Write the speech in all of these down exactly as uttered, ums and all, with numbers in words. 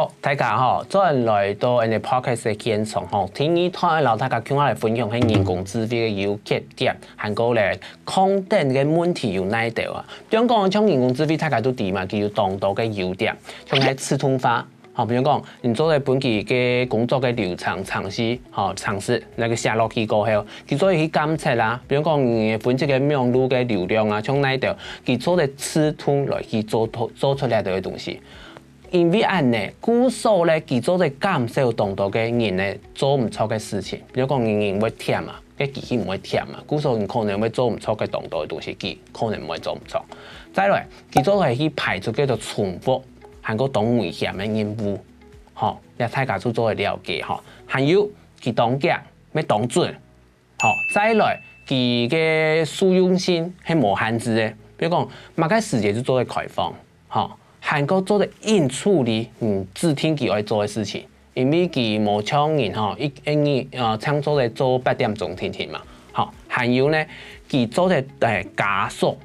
好，大家好，轉來到𠊎等个podcast个現場吼，第二段摎大家共下來分享係人工智慧个優缺點，還過咧，空等个問題有哪兜啊？比如講，像人工智慧，大家都知嘛，佢有當多个優點，像係自動化，吼，比如講，你做得分佢个工作个流程、程序，吼，程式，該个寫落去過後，佢做得去監測啊，比如講，你分析个網路个流量啊，像哪兜，佢做得自動來去做，做出來个東西。 因為恁呢，故所咧，佢做得減少當多个人咧做毋著个事情。比如講，人人會悿啊，該機器毋會悿啊，故所你可能會做毋著个當多个東西，佢可能毋會做毋著。再來，佢做得去排除叫做重複，還過當危險个任務，吼，這大家就做得了解吼。還有，佢當遽，乜當準， 好，再來，佢个適用性係無限制个。比如講，麼个時節就做得開放，吼，還過做得應處理你指定佢愛做个事情，因為佢無像人吼，一，一日，呃，淨做得做八點鐘定定嘛。好，還有呢，佢做得，欸，加速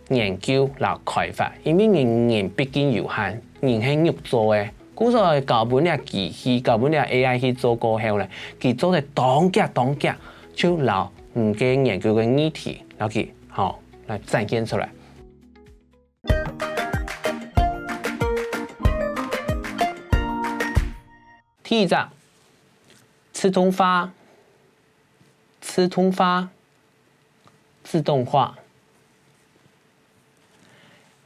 研究摎開發，因為人，人畢竟有限，人係肉做个，故所交分這機器，交分這A I去做過後呢，佢做得當遽當遽就摎你个研究个議題，摎佢，吼，來展現出來。第一隻，自動化，自動化，自動化。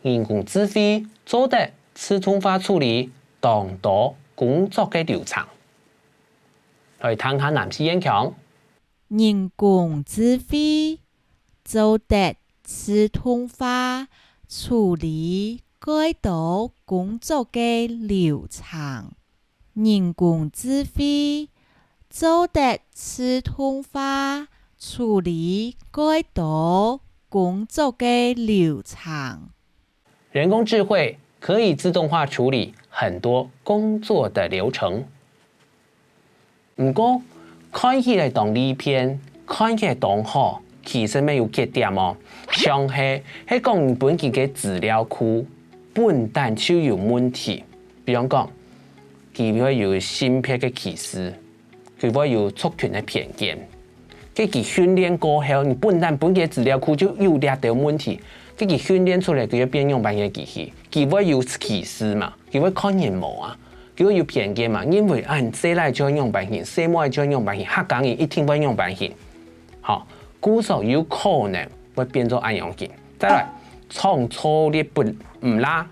人工智慧做得自動化處理當多工作个流程。來聽下南四縣腔。人工智慧做得自動化處理蓋多工作个流程。 人工智慧做得自動化處理蓋多工作个流程。人工智慧可以自動化處理很多工作的流程。毋過，看起來當利便，看起來當好，其實乜有缺點哦。像係，係講你分佢个資料庫，本旦就有問題。比方講， 佢會有性別个歧視，佢會有族群个偏見。該佢訓練過後，你本旦分佢資料庫就有這兜問題，該佢訓練出來，佢會變仰般个機器？佢會有歧視嘛？佢會看人無啊？佢會有偏見嘛？認為啊，細倈就愛仰般形，細妹就愛仰般形，客家人一定會仰般形。好，故所有可能會變做恁樣形。再來，創造力不，毋罅，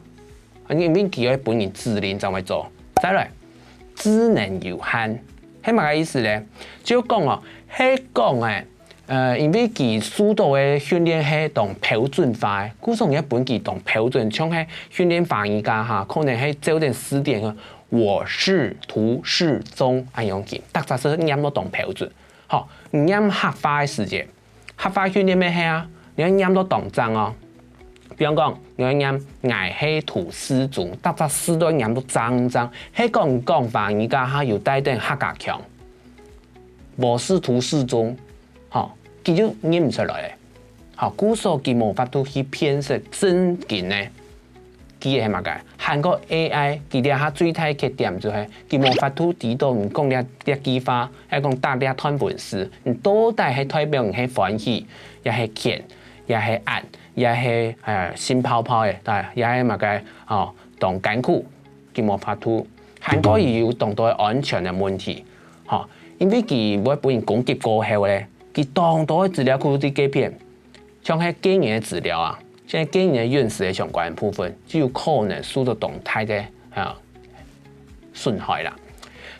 因為佢愛分人指令正會做。再來，智能有限，係麼个意思呢？就講哦，係講欸，呃，因為佢受到个訓練係當標準化个，故所你愛分佢當標準，像係訓練華語家哈，可能係照等字典个我是圖是中恁樣形，逐隻字唸到當標準。好，你唸客話个時節， 客話訓練乜係啊，你愛唸到當正哦。比方講，你愛唸𠊎係圖示中，逐隻字都愛唸到正正。係講講華語家還有帶等客家腔，我是圖示中，吼，佢就唸毋出來了。吼，故所佢無法度去辨識正經个 佢係麼个？還過A I，佢這下最大缺點就係，佢無法度知道你講這，這句話，還講打這段文字，你到底係代表你係歡喜，也係譴，也係恁，也係，呃，心泡泡个，啊，也係麼个，哦，當艱苦，佢無法度。還過佢有當多个安全个問題，吼，因為佢會分人攻擊過後咧，佢當多个資料庫在該片， 像係個人个資料啊，像係個人个隱私个相關部分，就有可能受到當大个，啊，損害啦。